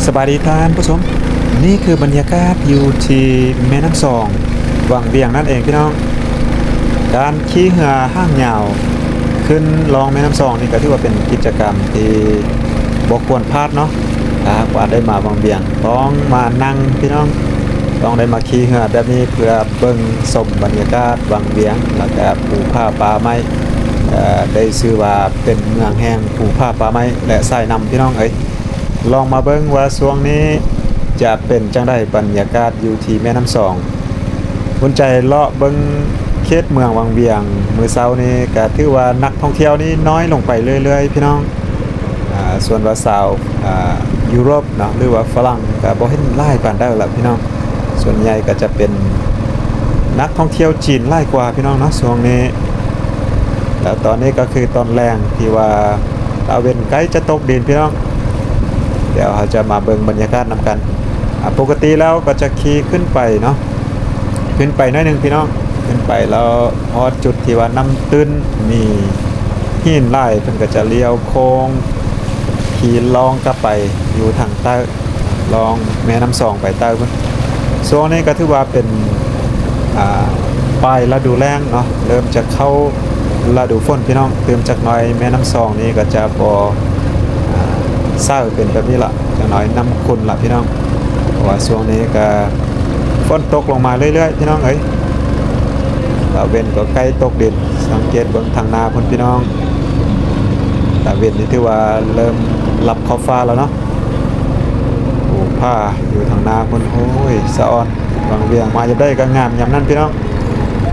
ສະບາຍດີທ່ານຜູ້ຊົມ, ນີ້ຄືບັນຍາກາດຢູ່ທີ່ແມ່ນ້ຳຊອງ ວັງວຽງນັ້ນເອງພີ່ນ້ອງ. ການຂີ່ເຮືອຫາງຍາວຂຶ້ນລ່ອງແມ່ນ້ຳຊອງນີ້ ກໍຖືວ່າເປັນກິດຈະກຳທີ່ບໍ່ຄວນພາດເນາະ. ຖ້າຫາກວ່າໄດ້ມາວັງວຽງ ຕ້ອງມານັ່ງພີ່ນ້ອງ, ຕ້ອງໄດ້ມາຂີ່ເຮືອແບບນີ້ ເພື່ອເບິ່ງຊົມບັນຍາກາດວັງວຽງ ແລ້ວກະພູຜາປ່າໄມ້. ເອີ ໄດ້ຊື່ວ່າເປັນເມືອງແຫ່ງພູຜາປ່າໄມ້ ແລະ ສາຍນ້ຳ ພີ່ນ້ອງເອີຍ. ລອງມາເບິ່ງວ່າຊ່ວງນີ້ຈະເປັນຈັ່ງໃດ ບັນຍາກາດຢູ່ທີ່ແມ່ນ້ຳຊອງ. ອຸ່ນໃຈເລາະເບິ່ງເຂດເມືອງວັງວຽງມື້ເຊົ້ານີ້ ກະຖືວ່ານັກທ່ອງທ່ຽວນີ້ນ້ອຍລົງໄປເລື້ອຍໆ ພີ່ນ້ອງ. ອາ ສ່ວນວ່າຊາວ ອາ ຢູໂຣບເນາະ ຫຼືວ່າຝຣັ່ງ ກະບໍ່ເຫັນຫຼາຍປານໃດລະພີ່ນ້ອງ. ສ່ວນໃຫຍ່ກະຈະເປັນນັກທ່ອງທ່ຽວຈີນຫຼາຍກວ່າພີ່ນ້ອງເນາະ ຊ່ວງນີ້. ແລ້ວຕອນນີ້ກໍຄືຕອນແລງທີ່ວ່າຕາເວັນໃກ້ຈະຕົກດິນພີ່ນ້ອງ. ດຽວເຮົາຈະມາເບິ່ງບັນຍາກາດນຳກັນ. ອາ ປົກກະຕິແລ້ວກໍຈະຂີ່ຂຶ້ນໄປເນາະ, ຂຶ້ນໄປໜ້ອຍໜຶ່ງພີ່ນ້ອງ, ຂຶ້ນໄປແລ້ວຮອດຈຸດທີ່ວ່ານ້ຳຕື້ນ ມີຫີນຫຼາຍ ເພິ່ນກໍຈະລ້ຽວໂຄ້ງຂີ່ລ່ອງກັບໄປຢູ່ທາງໃຕ້ ລ່ອງແມ່ນ້ຳຊອງໄປໃຕ້ພຸ້ນ. ຊ່ວງນີ້ກໍຖືວ່າເປັນ ອາ ປາຍລະດູແລ້ງເນາະ, ເລີ່ມຈະເຂົ້າລະດູຝົນພີ່ນ້ອງ. ຕື່ມຈັກໜ້ອຍແມ່ນ້ຳຊອງນີ້ກໍຈະບໍ່ ອາ ໃສເປັນແບບນີ້ລະ, ຈັກໜ້ອຍນ້ຳຂຸ່ນລະພີ່ນ້ອງ. ເພາະວ່າຊ່ວງນີ້ກໍຝົນຕົກລົງມາເລື້ອຍໆ ພີ່ນ້ອງເອີຍ. ຕາເວັນກໍໃກ້ຕົກດິນ, ສັງເກດເບິ່ງທາງໜ້າພຸ້ນພີ່ນ້ອງ, ຕາເວັນນີ້ຖືວ່າເລີ່ມລັບຂອບຟ້າແລ້ວເນາະ. ໂອ້ ຜາຢູ່ທາງໜ້າພຸ້ນ ໂອ້ຍ ສະອອນ. ວັງວຽງມາຍາມໃດກໍງາມຍາມນັ້ນພີ່ນ້ອງ.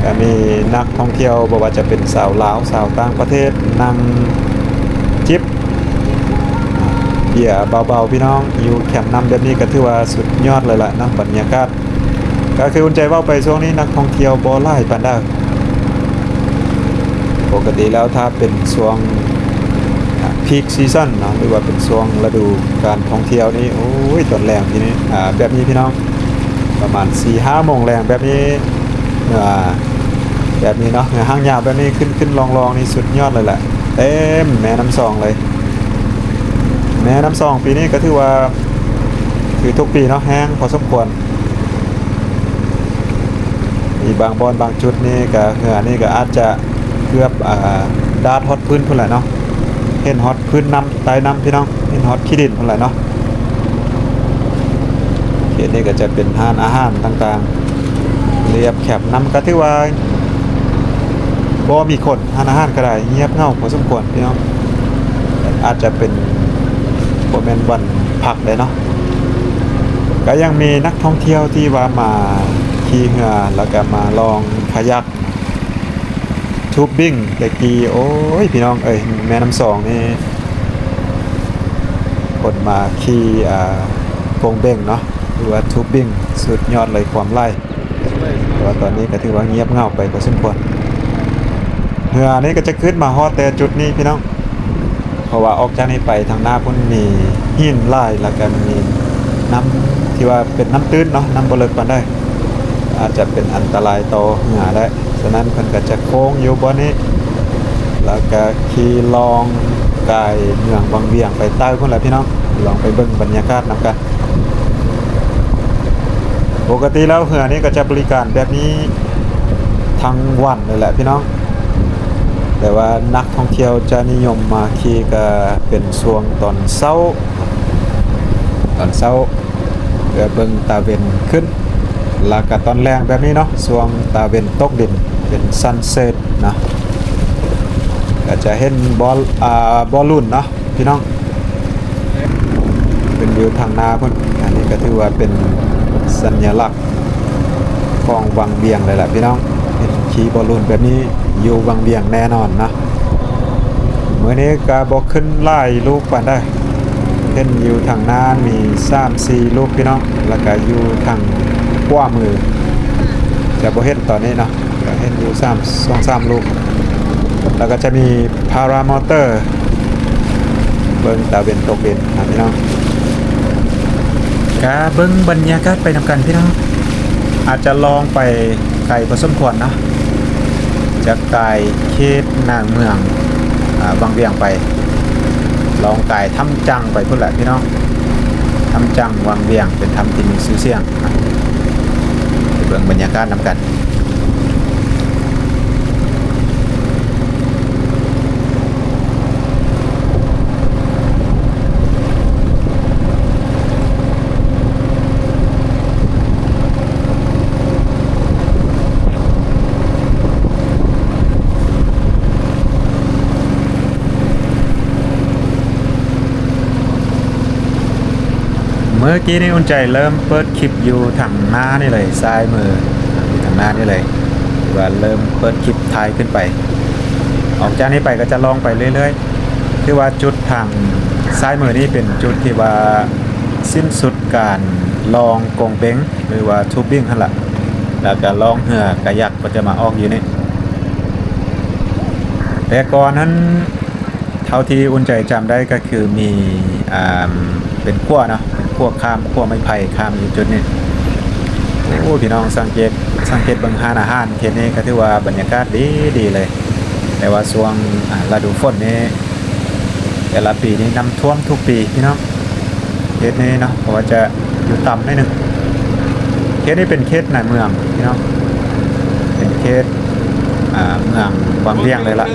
ກໍມີນັກທ່ອງທ່ຽວ ບໍ່ວ່າຈະເປັນຊາວລາວ ຊາວຕ່າງປະເທດ ນັ່ງຈິບເບຍເບົາໆ ພີ່ນ້ອງ. ຢູ່ແຄມນ້ຳແບບນີ້ກໍຖືວ່າສຸດຍອດເລີຍລະເນາະ ບັນຍາກາດ. ກໍຄືອຸ່ນໃຈເວົ້າໄປ ຊ່ວງນີ້ນັກທ່ອງທ່ຽວບໍ່ຫຼາຍປານໃດ. ປົກກະຕິແລ້ວຖ້າເປັນຊ່ວງ ອາ peak season ເນາະ ຫຼືວ່າເປັນຊ່ວງລະດູການທ່ອງທ່ຽວນີ້ ໂອ້ຍ ຕອນແລງທີ່ນີ້ ອາ ແບບນີ້ພີ່ນ້ອງ ປະມານສີ່ຫ້າໂມງແລງແບບນີ້ ອາ ແບບນີ້ເນາະ ເຮືອຫາງຍາວແບບນີ້ ຂຶ້ນໆລ່ອງໆນີ້ສຸດຍອດເລີຍແຫຼະ. ເຕັມແມ່ນ້ຳຊອງເລີຍ. ແມ່ນ້ຳຊອງປີນີ້ກໍຖືວ່າ ຄືທຸກປີເນາະ ແຮງພໍສົມຄວນ. ມີບາງບ່ອນບາງຈຸດນີ້ກໍ ເຮືອນີ້ກໍອາດຈະເກືອບ ອາ ດາດຮອດພື້ນພຸ້ນແຫຼະເນາະ, ເຫັນຮອດພື້ນນ້ຳ ໃຕ້ນ້ຳພີ່ນ້ອງ, ເຫັນຮອດຂີ້ດິນພຸ້ນແຫຼະເນາະ. ເຂດນີ້ກໍຈະເປັນຮ້ານອາຫານຕ່າງໆ ລຽບແຄມນ້ຳ ກໍຖືວ່າບໍ່ມີຄົນ, ຮ້ານອາຫານກໍໄດ້ງຽບເຫງົາພໍສົມຄວນພີ່ນ້ອງ. ອາດຈະເປັນ ບໍ່ແມ່ນວັນພັກໄດ໋ເນາະ. ກໍຍັງມີນັກທ່ອງທ່ຽວທີ່ວ່າມາຂີ່ເຮືອ ແລ້ວກໍມາລ່ອງຄາຍັກ ທູບບິງ ແຕ່ກີ້. ໂອ້ຍ ພີ່ນ້ອງເອີຍ ແມ່ນ້ຳຊອງນີ້ ຄົນມາຂີ່ ອາ ກົງເບັງເນາະ ຫຼືວ່າທູບບິງ ສຸດຍອດເລີຍ ຄວາມຫຼາຍ. ແຕ່ວ່າຕອນນີ້ກໍຖືວ່າງຽບເຫງົາໄປພໍສົມຄວນ. ເຮືອນີ້ກໍຈະຂຶ້ນມາຮອດແຕ່ຈຸດນີ້ພີ່ນ້ອງ. ເພາະວ່າອອກຈາກນີ້ໄປທາງໜ້າພຸ້ນມີຫີນຫຼາຍ ແລ້ວກໍມີນ້ຳທີ່ວ່າເປັນນ້ຳຕື້ນເນາະ, ນ້ຳບໍ່ເລິກປານໃດ ອາດຈະເປັນອັນຕະລາຍຕໍ່ເຮືອໄດ້. ສະນັ້ນເພິ່ນກໍຈະໂຄ້ງຢູ່ບ່ອນນີ້ ແລ້ວກໍຂີ່ລ່ອງກາຍເມືອງວັງວຽງໄປໃຕ້ພຸ້ນແຫຼະພີ່ນ້ອງ. ລອງໄປເບິ່ງບັນຍາກາດນຳກັນ. ປົກກະຕິແລ້ວເຮືອນີ້ກໍຈະບໍລິການແບບນີ້ທັງວັນເລີຍແຫຼະພີ່ນ້ອງ, ແຕ່ວ່ານັກທ່ອງທ່ຽວຈະນິຍົມມາຂີ່ກໍເປັນຊ່ວງຕອນເຊົ້າ, ຕອນເຊົ້າ ເພື່ອເບິ່ງຕາເວັນຂຶ້ນ, ແລ້ວກໍຕອນແລງແບບນີ້ເນາະ, ຊ່ວງຕາເວັນຕົກດິນ ເປັນ sunset ເນາະ, ກໍຈະເຫັນ ball ອາ ballon ເນາະ ພີ່ນ້ອງ ຂຶ້ນຢູ່ທາງໜ້າພຸ້ນ. ອັນນີ້ກໍຖືວ່າເປັນສັນຍະລັກຂອງວັງວຽງເລີຍລະພີ່ນ້ອງ, ເຫັນຂີ່ບອລລູນແບບນີ້ຢູ່ວັງວຽງແນ່ນອນເນາະ. ມື້ນີ້ກໍບໍ່ຂຶ້ນຫຼາຍລູກປານໃດ, ເຫັນຢູ່ທາງໜ້າມີສາມສີ່ລູກພີ່ນ້ອງ, ແລ້ວກໍຢູ່ທາງຂວາມືຈະບໍ່ເຫັນຕອນນີ້ເນາະ. ກໍເຫັນຢູ່ສາມ ສອງສາມລູກ, ແລ້ວກໍຈະມີ paramotor ເບິ່ງຕາເວັນຕົກດິນນະພີ່ນ້ອງ. ກະເບິ່ງບັນຍາກາດໄປນຳກັນພີ່ນ້ອງ, ອາດຈະລ່ອງໄປໄກພໍສົມຄວນເນາະ, ຈະກາຍເຂດນາງເມືອງ ອາ ວັງວຽງໄປ, ລ່ອງກາຍຖ້ຳຈັງໄປພຸ້ນແຫຼະພີ່ນ້ອງ. ຖ້ຳຈັງວັງວຽງ ເປັນຖ້ຳທີ່ມີຊື່ສຽງ. ໄປເບິ່ງບັນຍາກາດນຳກັນ. ເມື່ອກີ້ນີ້ອຸ່ນໃຈເລີ່ມເປີດຄລິບຢູ່ທາງໜ້ານີ້ເລີຍ ຊ້າຍມື ຢູ່ທາງໜ້ານີ້ເລີຍ ທີ່ວ່າເລີ່ມເປີດຄລິບຖ່າຍຂຶ້ນໄປ. ອອກຈາກນີ້ໄປກໍຈະລ່ອງໄປເລື້ອຍໆ. ຄືວ່າຈຸດທາງຊ້າຍມືນີ້ເປັນຈຸດທີ່ວ່າສິ້ນສຸດການລ່ອງກົງເບັງ ຫຼືວ່າທູບບິ້ງຫັ້ນລະ ແລ້ວກໍລ່ອງເຮືອກາຍັກກໍຈະມາອອກຢູ່ນີ້. ແຕ່ກ່ອນຫັ້ນ ເທົ່າທີ່ອຸ່ນໃຈຈຳໄດ້ກໍຄືມີ ອ່າ ເປັນຂົວເນາະ ເປັນຂົວຂ້າມ ຂົວໄມ້ໄຜ່ຂ້າມຢູ່ຈຸດນີ້. ໂອ້ ພີ່ນ້ອງສັງເກດ ສັງເກດເບິ່ງຮ້ານອາຫານເຂດນີ້ກໍຖືວ່າບັນຍາກາດດີ ດີເລີຍ. ແຕ່ວ່າຊ່ວງ ອ່າ ລະດູຝົນນີ້ ແຕ່ລະປີນີ້ນ້ຳຖ້ວມທຸກປີພີ່ນ້ອງ ເຂດນີ້ເນາະ ເພາະວ່າຈະຢູ່ຕ່ຳໜ້ອຍໜຶ່ງ. ເຂດນີ້ເປັນເຂດໃນເມືອງພີ່ນ້ອງ ເປັນເຂດ ອ່າ ເມືອງວັງວຽງເລີຍລະ.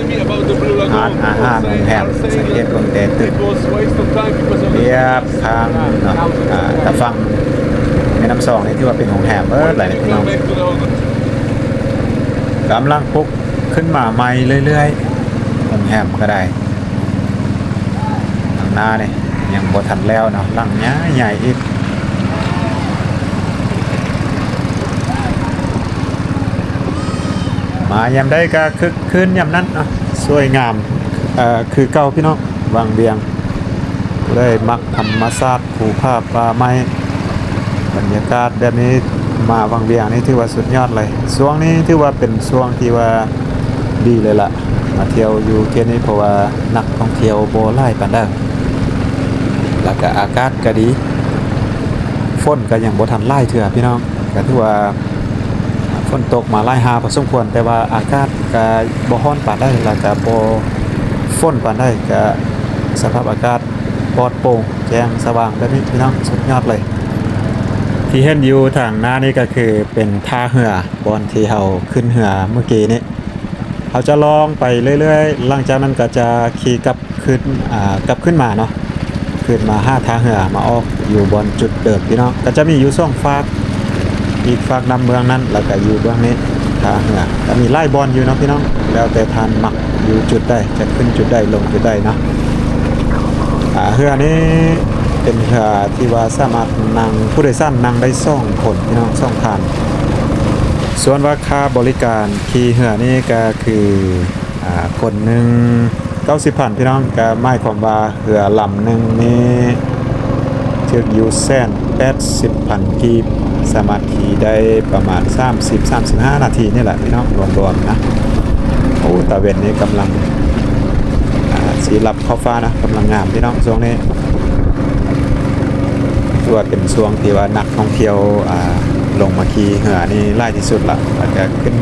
ຮ້ານອາຫານ ໂຮງແຮມ ສັງເກດເບິ່ງແຕ່ຕຶກລຽບຂ້າງເນາະ ອ່າ ຕາຝັ່ງແມ່ນ້ຳຊອງນີ້ຖືວ່າເປັນໂຮງແຮມເບິດຫຼາຍພີ່ນ້ອງ. ກຳລັງປຸກຂຶ້ນມາໃໝ່ເລື້ອຍໆ ໂຮງແຮມກໍໄດ້. ທາງໜ້ານີ້ຍັງບໍ່ທັນແລ້ວເນາະ ຫຼັງໃຫຍ່ໆອີກ. ມາຍາມໃດກໍຄຶກຄື້ນຍາມນັ້ນເນາະ ສວຍງາມ ເອີ ຄືເກົ່າພີ່ນ້ອງ ວັງວຽງ. ຜູ້ໃດມັກທຳມະຊາດ ພູຜາປ່າໄມ້ ບັນຍາກາດແບບນີ້ ມາວັງວຽງນີ້ຖືວ່າສຸດຍອດເລີຍ. ຊ່ວງນີ້ຖືວ່າເປັນຊ່ວງທີ່ວ່າດີເລີຍລະ ມາທ່ຽວຢູ່ເຂດນີ້ ເພາະວ່ານັກທ່ອງທ່ຽວບໍ່ຫຼາຍປານໃດ ແລ້ວກະອາກາດກະດີ. ຝົນກະຍັງບໍ່ທັນຫຼາຍເທື່ອພີ່ນ້ອງ ກະຖືວ່າ ຝົນຕົກມາຫຼາຍຫາພໍສົມຄວນ ແຕ່ວ່າອາກາດກະບໍ່ຮ້ອນປານໃດ ແລ້ວກະບໍ່ຝົນປານໃດ ກະສະພາບອາກາດປອດໂປ່ງແຈ້ງສະຫວ່າງແບບນີ້ພີ່ນ້ອງ ສຸດຍອດເລີຍ. ທີ່ເຫັນຢູ່ທາງໜ້ານີ້ກໍຄືເປັນທ່າເຮືອ ບ່ອນທີ່ເຮົາຂຶ້ນເຮືອມື້ກີ້ນີ້ ເຮົາຈະລ່ອງໄປເລື້ອຍໆ ຫຼັງຈາກນັ້ນກໍຈະຂີ່ກັບ ຂຶ້ນ ອ່າ ກັບຂຶ້ນມາເນາະ ຂຶ້ນມາຫາທ່າເຮືອ ມາອອກຢູ່ບ່ອນຈຸດເດີມພີ່ນ້ອງ. ກໍຈະມີຢູ່ສອງຟາກ ອີກຟາກນ້ຳເບື້ອງນັ້ນ ແລ້ວກໍຢູ່ເບື້ອງນີ້ ທ່າເຮືອ ກໍມີຫຼາຍບ່ອນຢູ່ເນາະພີ່ນ້ອງ ແລ້ວແຕ່ທ່ານມັກຢູ່ຈຸດໃດ ຈະຂຶ້ນຈຸດໃດ ລົງຈຸດໃດເນາະ. ອ່າ ເຮືອນີ້ເປັນເຮືອທີ່ວ່າສາມາດນັ່ງ ຜູ້ໂດຍສານນັ່ງໄດ້ສອງຄົນພີ່ນ້ອງ ສອງທ່ານ. ສ່ວນວ່າຄ່າບໍລິການຂີ່ເຮືອນີ້ກໍຄື ອ່າ ຄົນໜຶ່ງເກົ້າສິບພັນ ພີ່ນ້ອງ ກໍໝາຍຄວາມວ່າເຮືອລຳໜຶ່ງນີ້ຖືກຢູ່ແສນແປດສິບພັນກີບ ສາມາດຂີ່ໄດ້ປະມານສາມສິບ ສາມສິບຫ້ານາທີນີ້ແຫຼະພີ່ນ້ອງ ລວມໆນະ. ໂອ້ ຕາເວັນນີ້ກຳລັງ ອ່າ ຊິລັບຂອບຟ້ານະ ກຳລັງງາມພີ່ນ້ອງ ຊ່ວງນີ້ ຖືວ່າເປັນຊ່ວງທີ່ວ່ານັກທ່ອງທ່ຽວ ອ່າ ລົງມາຂີ່ເຮືອນີ້ຫຼາຍທີ່ສຸດລະ ແລ້ວກະຂຶ້ນ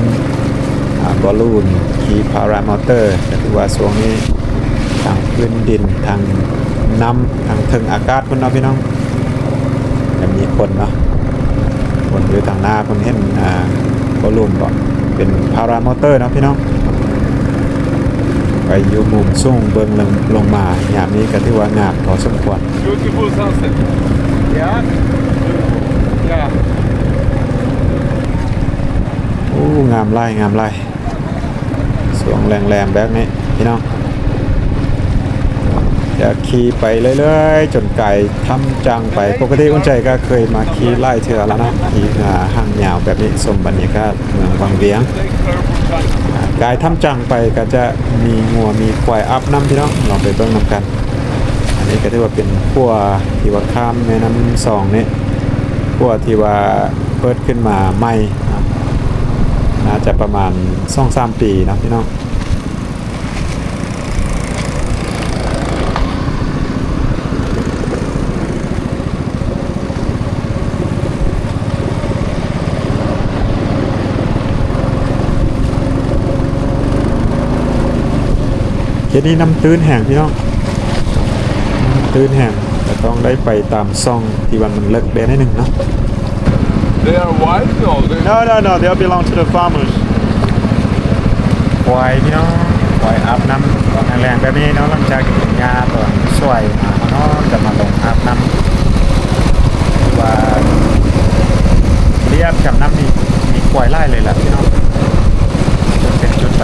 ອ່າ ບອລລູນ ຂີ່ພາຣາມໍເຕີ ກໍຖືວ່າຊ່ວງນີ້ທັງພື້ນດິນ ທັງນ້ຳ ທັງເທິງອາກາດພຸ້ນເນາະພີ່ນ້ອງ. ແລ້ວມີຄົນເນາະ ຄົນຢູ່ທາງໜ້າພຸ້ນເຫັນ ອ່າ ໂອ້ ໂອ້ ບອລລູນເບາະ ເປັນພາຣາມໍເຕີເນາະພີ່ນ້ອງ. ໄປຢູ່ມຸມສູງເບິ່ງລົງ ລົງມາ ຍາມນີ້ກໍຖືວ່າງາມພໍສົມຄວນ. Beautiful sunset. Yeah. Beautiful. Yeah. ໂອ້ ງາມຫຼາຍ ງາມຫຼາຍ ຊ່ວງແລງໆແບບນີ້ພີ່ນ້ອງ. ຈະຂີ່ໄປເລື້ອຍໆ ຈົນກາຍຖ້ຳຈັງໄປ. ປົກກະຕິອຸ່ນໃຈກໍເຄີຍມາຂີ່ຫຼາຍເທື່ອແລ້ວເນາະ ຂີ່ເຮືອຫາງຍາວແບບນີ້ ຊົມບັນຍາກາດເມືອງວັງວຽງ. ກາຍຖ້ຳຈັງໄປກໍຈະມີງົວມີຄວາຍອາບນ້ຳ ພີ່ນ້ອງ ລອງໄປເບິ່ງນຳກັນ. ອັນນີ້ກໍຖືວ່າເປັນຂົວທີ່ວ່າຂ້າມແມ່ນ້ຳຊອງນີ້ ຂົວທີ່ວ່າເປີດຂຶ້ນມາໃໝ່ເນາະ ໜ້າຈະປະມານສອງສາມປີເນາະ ພີ່ນ້ອງ. ເຂດນີ້ນ້ຳຕື້ນແຮງພີ່ນ້ອງ ຕື້ນແຮງ. ກໍຕ້ອງໄດ້ໄປຕາມຊ່ອງທີ່ວ່າມັນເລິກແດ່ໜ້ອຍໜຶ່ງເນາະ. They are wild? No, they No, no, no, they belong to the farmers. ຄວາຍພີ່ນ້ອງ ຄວາຍອາບນ້ຳຕອນແລງໆແບບນີ້ເນາະ. ຫຼັງຈາກກິນຫຍ້າຕອນສວຍມາເນາະ ຈະມາລົງອາບນ້ຳ ຄືວ່າລຽບແຄມນ້ຳນີ້ມີຄວາຍຫຼາຍເລີຍລະພີ່ນ້ອງ ເປັນຈຸດໄປ.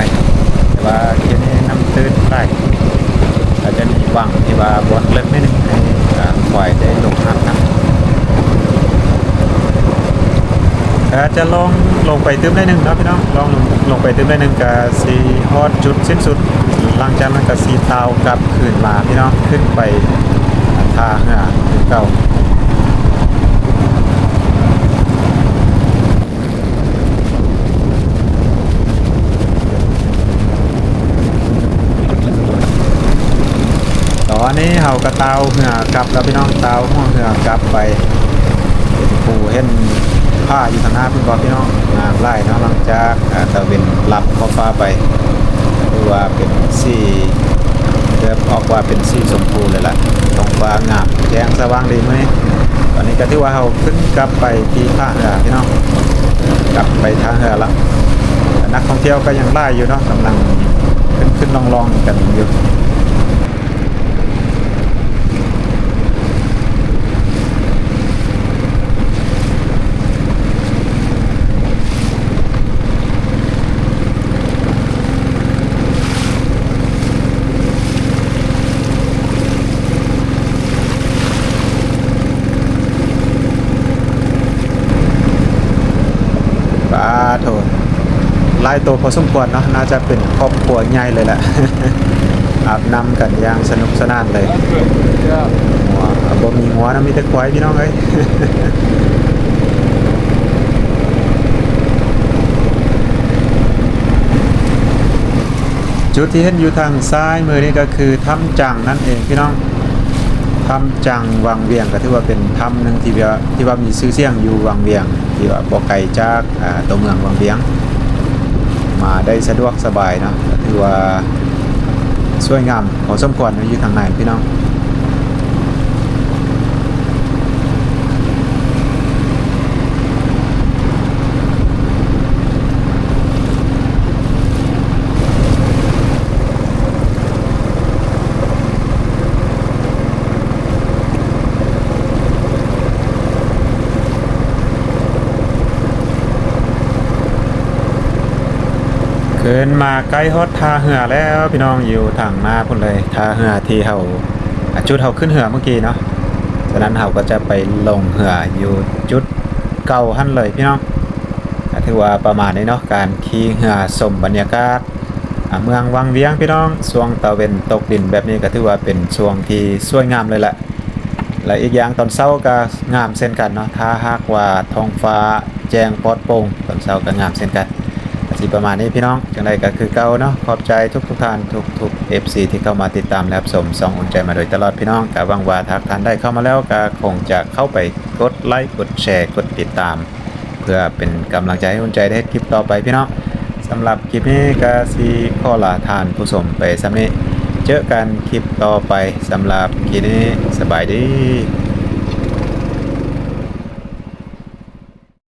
ແຕ່ວ່າທີ່ນີ້ນ້ຳຕື້ນຫຼາຍ ອາດຈະມີວັງທີ່ວ່າບ່ອນເລິກໜ້ອຍໜຶ່ງ ໃຫ້ ອາ ຄວາຍໄດ້ລົງອາບນ້ຳ. ອາດຈະລອງລົງໄປຕື່ມໜ້ອຍໜຶ່ງເນາະພີ່ນ້ອງ ລອງລົງໄປຕື່ມໜ້ອຍໜຶ່ງ ກະຊິຮອດຈຸດສິ້ນສຸດ. ຫຼັງຈາກນັ້ນກະຊິຕ່າວກັບຄືນມາພີ່ນ້ອງ ຂຶ້ນໄປທ່າເຮືອຄືເກົ່າ. ຕອນນີ້ເຮົາກໍຕ່າວເຮືອກັບແລ້ວພີ່ນ້ອງ ຕ່າວຫົວເຮືອກັບໄປ. ເຫັນພູ ເຫັນຜາຢູ່ທາງໜ້າພຸ້ນບໍ່ພີ່ນ້ອງ? ງາມຫຼາຍເນາະ ຫຼັງຈາກ ອາ ຕາເວັນລັບຂອບຟ້າໄປ ຖືວ່າເປັນສີ ເລີ່ມອອກວ່າເປັນສີຊົມພູເລີຍລະ. ທ້ອງຟ້າງາມ ແຈ້ງສະຫວ່າງດີມື້ນີ້. ຕອນນີ້ກໍຖືວ່າເຮົາຂຶ້ນກັບໄປທີ່ທ່າເຮືອພີ່ນ້ອງ ກັບໄປທ່າເຮືອລະ. ນັກທ່ອງທ່ຽວກໍຍັງຫຼາຍຢູ່ເນາະ ກຳລັງຂຶ້ນໆລ່ອງໆກັນຢູ່. ປາໂທ້ ຫຼາຍໂຕພໍສົມຄວນເນາະ ໜ້າຈະເປັນຄອບຄົວໃຫຍ່ເລີຍແຫຼະ ອາບນ້ຳກັນຢ່າງສະໜຸກສະໜານເລີຍ. ງົວ ບໍ່ມີງົວນະ ມີແຕ່ຄວາຍພີ່ນ້ອງເອີຍ. ຈຸດທີ່ເຫັນຢູ່ທາງຊ້າຍມືນີ້ກໍຄືຖ້ຳຈັງນັ້ນເອງພີ່ນ້ອງ. ຖ້ຳຈັງວັງວຽງ ກໍຖືວ່າເປັນຖ້ຳໜຶ່ງທີ່ວ່າ ທີ່ວ່າມີຊື່ສຽງຢູ່ວັງວຽງ ທີ່ວ່າບໍ່ໄກຈາກ ອ່າ ຕົວເມືອງວັງວຽງ ມາໄດ້ສະດວກສະບາຍເນາະ ກໍຖືວ່າສວຍງາມພໍສົມຄວນເນາະ ຢູ່ທາງໃນພີ່ນ້ອງ. ຂຶ້ນມາໃກ້ຮອດທ່າເຮືອແລ້ວພີ່ນ້ອງ ຢູ່ທາງໜ້າພຸ້ນເລີຍ ທ່າເຮືອທີ່ເຮົາ ອາ ຈຸດເຮົາຂຶ້ນເຮືອມື້ກີ້ເນາະ. ສະນັ້ນເຮົາກໍຈະໄປລົງເຮືອຢູ່ຈຸດເກົ່າຫັ້ນເລີຍພີ່ນ້ອງ. ກໍຖືວ່າປະມານນີ້ເນາະ ການຂີ່ເຮືອຊົມບັນຍາກາດ ອາ ເມືອງວັງວຽງພີ່ນ້ອງ ຊ່ວງຕາເວັນຕົກດິນແບບນີ້ ກໍຖືວ່າເປັນຊ່ວງທີ່ສວຍງາມເລີຍແຫຼະ. ແລະ ອີກຢ່າງຕອນເຊົ້າກໍງາມເຊັ່ນກັນເນາະ ຖ້າຫາກວ່າທ້ອງຟ້າແຈ້ງປອດໂປ່ງ ຕອນເຊົ້າກໍງາມເຊັ່ນກັນ. ກໍຊິປະມານນີ້ພີ່ນ້ອງ ຈັ່ງໃດກໍຄືເກົ່າເນາະ ຂອບໃຈທຸກໆທ່ານ ທຸກໆ ເອັຟຊີ ທີ່ເຂົ້າມາຕິດຕາມ ແລະ ຮັບຊົມຊ່ອງອຸ່ນໃຈມາໂດຍຕະຫຼອດພີ່ນ້ອງ. ກໍຫວັງວ່າຫາກທ່ານໃດເຂົ້າມາແລ້ວ ກໍຄົງຈະເຂົ້າໄປກົດໄລ ກົດແຊ ກົດຕິດຕາມ ເພື່ອເປັນກຳລັງໃຈໃຫ້ອຸ່ນໃຈໄດ້ເຮັດຄລິບຕໍ່ໄປພີ່ນ້ອງ. ສຳລັບຄລິບນີ້ກໍຊິຂໍລາທ່ານຜູ້ຊົມໄປສ່ຳນີ້ ເຈີກັນຄລິບຕໍ່ໄປ. ສຳລັບຄລິບນີ້ ສະບາຍດີ.